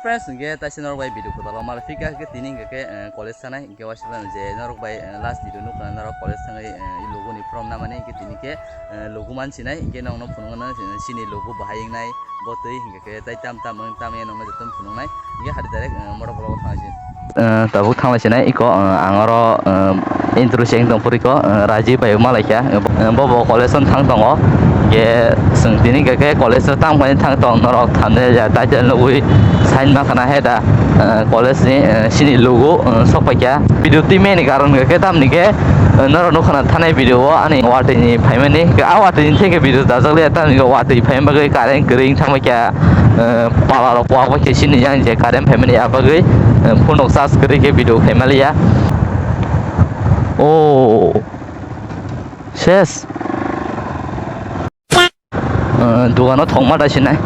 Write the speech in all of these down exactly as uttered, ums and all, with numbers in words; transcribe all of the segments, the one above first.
Friends, hingke taisa norok bai video kwtal o mal phika khe tini hingke khe, eh, college sanai hingke waisa je norok bai, eh, last video nukha norok college thangwi, eh, logo ni form namani hingke tini khe, eh, logo mansinai hingke nokno phunukno, eh, chini logo bahai wngnai bo twi hingke khe tai tam tam wng tam ya nokno jotono phunuknai hingke hari direct, eh, motor block o thangsi. Eh, tabuk thanglai sinai iko, eh, ang oro, eh, intro se wng tong phuru iko, eh, Raji bai malaikha, eh, bo bo college o thang tongo. Hingke chwng tini hingke khe college o tang bai thang tong norok thani ya title nugwi sign ma khana he da, eh, college ni, eh, chini logo, eh, sok paikha. Video twi mani karon hingke khe tamni khe, eh, norok nukha na thanai video o ani watwi ni phaimani. Hingke a watwi ni theke video dajak liya tamni watwi phaima bagwi current kwrwi thang paikha. Eh, pala rok wak bai khe sini yang je current phaimani ya bagwi, eh, phone rok charge kwrwi khe video khaimaliya. Oh. Ses. Eh, dogano thokma da sinai.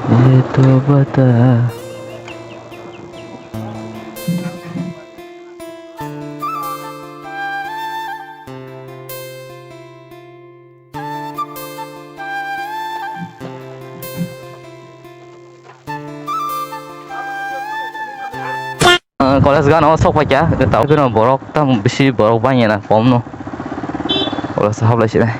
Ye to bata. Ah, college gana o sok paikha, tamo borok tamo bisi borok bangya na kom no. College hablai sinai.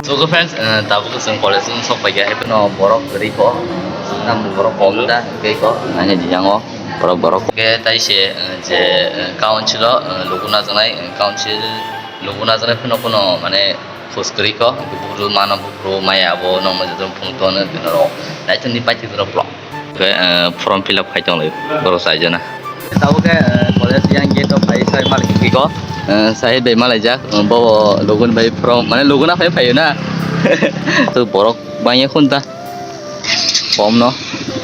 So, good friends, eh, tabuk chwng college o sok paikha, haikhe no borok kwrwi kho, tamo borok kom da, tei kho, nanya di yango. Borok, borok. Hingke tai se, eh, je, eh, council o, eh, logo najaknai, eh, council logo najaknai phano, phano, mane, post kwrwi kho, buphuru mano, buphuru maya, abo nokno joto phone tono, bini rok naithokni paithak rok block. Hingke, eh, form fill up khai tonglai, borok chaijana. Tabuk khe, eh, college yang gate o phai sai malik kiko, eh, sai bai malaijak, eh, bo logo ni bai form, mane, logo na phai phaio na. To borok bangya khun ta. Kom no.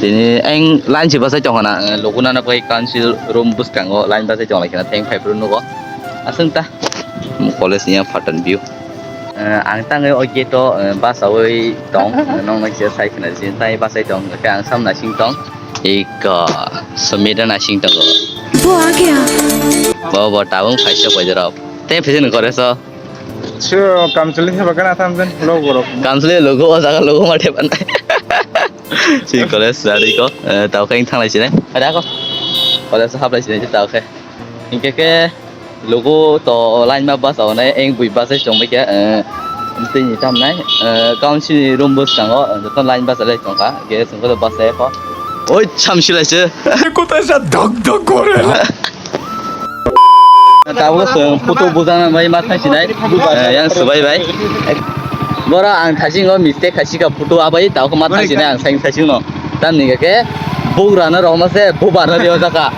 Tini ang line se bachai tong khana, eh, logo nana bai council room bwskango line bachai tong lai khana theng phai phuru nugo. Aswng ta. College ni yang phattan view. Eh, ang tangwi o gate o, eh, bachawi tong, eh, nokno kisa sai khna sini tai bachai tong, hwnkhe ang sam naising tong. Iko, Sumit naising tongo. Bo a gaya. Bo, bo, tabung phaisa koijarok. Te phisi nung kore so. Sio, kamchwlwi se bagana thamjani, logo rok. Kamchwlwi logo, o jaga logo ma thepanai. Si college sari ko, eh, tao khe thang lai sinai. Ada ko. College hap lai sinai tao khe. Hingke khe logo to line ma basa onai eng bui basa chong bai khe, eh, tini tam nai, eh, council ni room bwskango, eh, joto line basa lai tong kha, ge song ko basa ko. Oi, cham silai se. Kota sa dhak dhak kore. Tabuk chwng photo bujana bai ma thang sinai. Eh, yang swbai bai. Bora ang thasing o mistake khai sika photo abai tabuk ma thang sinai ang saing thasing no. Tamni khe bugra no rok ma se bubar no dio jaka.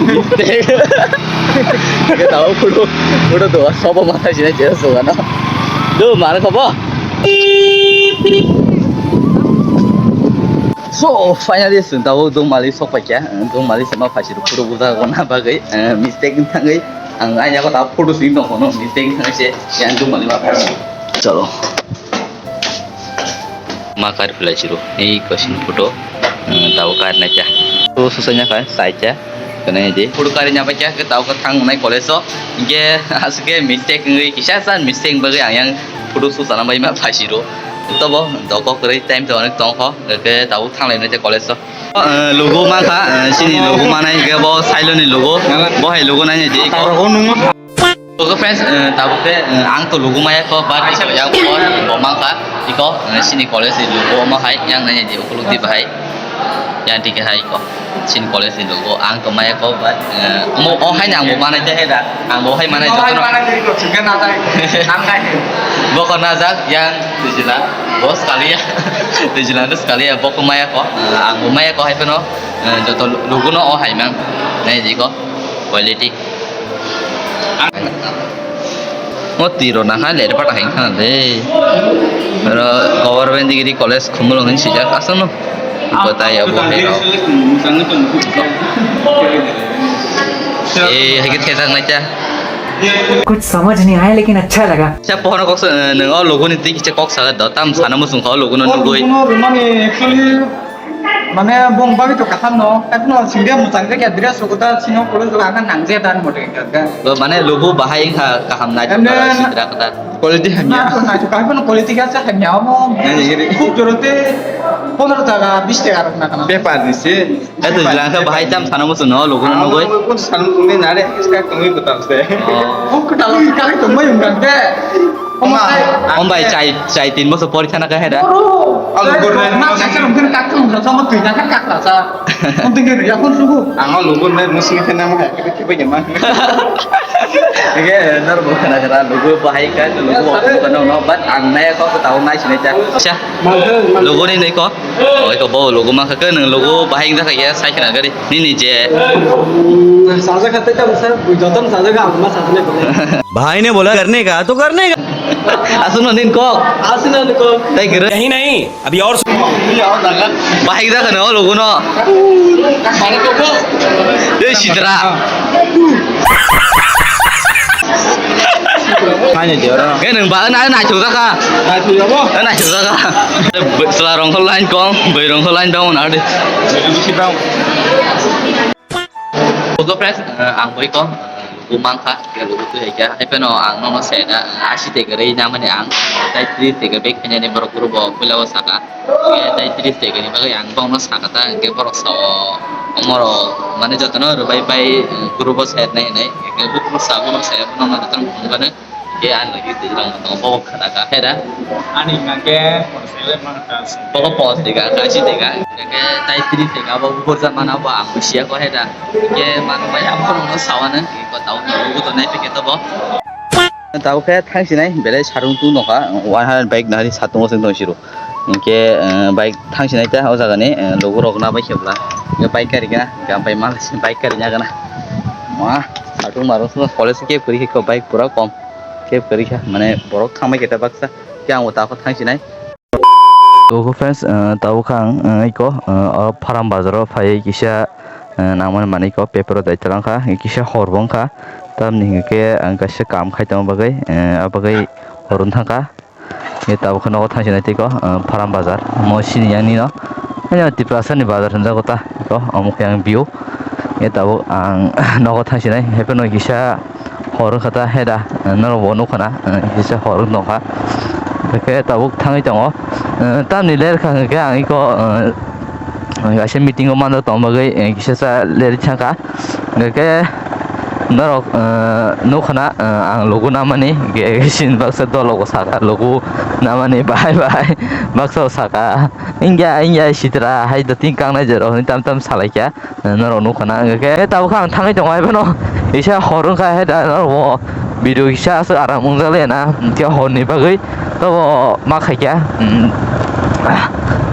Mistake. Khe tabuk photo, photo do sobo ma thang sinai je sugano. Do mar ko bo. So, finally, chwng tabuk Dongmali sok paikha. Dongmali sama phaisirok phuru bujak rwna bagwi, eh, mistake wng thangwi ang ani yago tabuk photo sing tong phano, mistake wng thangwi se yang Dongmali ma phai. Chalo. Ma kar philai siro. Ei kosin photo, eh, tabuk kar naikha. To susanya kha, saikha. Kene je. Photo kari nya paikha, ke tabuk thang nai college o. Hingke aswk ke mistake wngwi, kisa sa mistake wng bagwi ang yang photo susana bai ma phaisiro. Tobo doko kwrwi time to onek tong kho, ke tabuk thang lai nai college o. Eh, logo ma kha, eh, chini logo manai ke bo Sailo ni logo, bo hai logo nai di ko. Logo friends, eh, tabuk ke, eh, ang to logo maya ko, but yang bo, bo ma kha, iko, eh, chini college ni logo ma hai, yang nai di ukuluk di bahai, yang di ke hai ko, chini college ni logo, ang to maya ko, but, eh, mo, o hai ni ang bo manai te hai da, ang bo hai manai joto no. Boko najak, yang Twijla, bo swkaliya. Twijla no swkaliya, bo khe maya ko. Ah, ang bo maya ko hai phano, ah, joto lugu no o hai mang. Nai di ko. Quality. O twi rw na ha le pata hai khana de. Oro government degree college Khumulwng hin sijak aswk no. Batai abo hai rw. Eh, hai khe thethak nai cha. कुछ समझ नहीं आया लेकिन अच्छा लगा। Cha pohorno kok sa, eh, nwng o logo ni twi kisa kok sa do, tam sana muchung kha o logo no nugwi. Logo no rwmani actually Mane bong bagwi to kaham no, ekno singde muchang je kya dress ko ta sino college la na nang je dan mote kya. Bo mane lugu bahai wngkha kaham nai. Emne sitra kata. Quality hamya. Na to nai to kaham no quality kya sa hamya mo. Nai giri. Khub jorote pondro taka bis taka rok na kana. Bepar ni se. Eto jilangkha bahai tam sana musu no lugu no nugoi. Kun sana musu ni nare iska kami betal se. Oh. Kok ketal kali to mai ungkan de. Oma, ombai chai, chai tin bosor pori thana ka heda. Alo gorna. Na sa sa rong kena kakung sa sama tui na ka kakla sa. Untung kena ya pun suku. Ang alo gorna musni kena ma hai kena kibai ya ma. Oke, nor bo khana khana lugu bahai ka lugu ko no no, but ang nai ko ko tau nai sini cha. Cha. Lugu ni nai ko. Oi ko bo lugu ma ka nang lugu bahai da ka ya sai khana gari. Nini je. Sajak kha tei tamo sa, bui joton sajak kha, ang ma sajak nai. भाई ने बोला करने का तो करने का। Aswk no nin kok. Aswk no nin kok. Tai gere. यही नहीं, अभी और सुनो। Bahai da khano lugu no. Ei sitra. Kanya jora. Ke nang ba na na chu da ka. Na chu da bo. Na chu da ka. Sla rong ko line kong, bai rong ko line down na de. Ogo friends, eh, ang boi ko, eh, bumang kha, ke lugu twi hai kha. Hai phano ang nono se da, eh, asi te gari na mani ang, tai tri te gari bek kanya ni borok guru bo puila o saka. Ke tai tri te gari bagwi ang bong no saka ta, ke borok sa o, omoro, mane jotono rwbai bai, eh, guru bo se nai nai, ke buk no sa, buk no sa, buk no jotono phunukgano. Ke ang lagi twijlang no tongo, bo khana ka heda. Ani hingka ke post ele mang ta se. Bo post de ga, ka si de ga. Ke tai tri de ga, bo burja mana bo ang siya ko heda. Ke mano bai ang kono no sawana, ko tau no, ko to nai pe ke to bo. Tau khe thang sinai, belai sarung tung nokha, one hundred bike nari satung o sing tong siru. Hingke, eh, bike thang sinai ta o jaga ni, eh, lugu rok na bai khe bla. Hingke bike kari gana, hingke ang bai mal bike kari nya gana. Ma, satung marung college ke kuri khe bike pura kom. Khe kwrwi kha, mane borok thangbai khe ta baksa, khe ang bo ta kho thang sinai. Ogo friends, ah, tabuk kha ang, ah, iko, ah, o Pharam bazar o phaiwi kisa, ah, nangmani manwi ko paper o dai twlang kha, kisa hor bo wng kha, tamni hinkhe ang kaisa kam khai tongma bagwi, ah, abagwi hor wng thang kha. Hingke tabuk khe nogo thang sinai tei ko, ah, Pharam bazar, mo sini yang nino. Ani Tiprasa ni bazar hinjago ta, ko omo khe ang view. Hingke tabuk ang nogo thang sinai, haikhe no kisa hor wngkha ta, heda, norok bo nukha na, kisa hor wng tongkha. Hingke tabuk thangwi tongo, tamni ler kha hingke ang iko, kaisa meeting o manjak tongma bagwi, kisa sa lerwi thangkha. Hingke norok, eh, nukha na, eh, ang lugu namani, hingke sini baksa dolo go saka, lugu namani bahai bahai baksa o saka, "Ingya, ingya, sitra, hai do tin kangnai jero," hinui tam tam salai kha, eh, norok nukha na. Hingke tabuk khe ang thangwi tongo, hai phano kisa hor wngkha, hai da norok bo video kisa aswk aram wngjak le na, hingke hor ni bagwi tobo ma khai kha, hmm,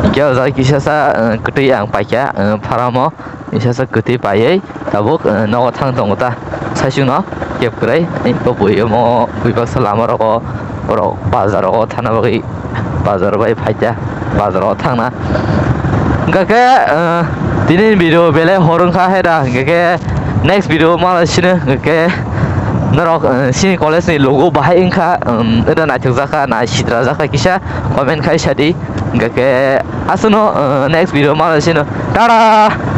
hingke o jaga kisa sa, eh, kwtwi ang pai kha, eh, Pharam o. Kisa sa kwtwi paiwi tabuk, eh, nogo thang tongo ta. Saichung no kep kwrwi, eh, bo bui omo bui baksa lama rogo borok bazar rogo thana bagwi bazar bai phaikha bazar rogo thangna. Hingkha khe, eh, tini ni video belai hor wngkha hai da, hingkha khe next video ma sino hingkha khe norok, eh, sini college ni logo bahai wngkha, um, eda naithokjak kha, nai sitrajak kha kisa comment khai sadi. Hingkha khe aswkno, eh, next video ma sino. Tara!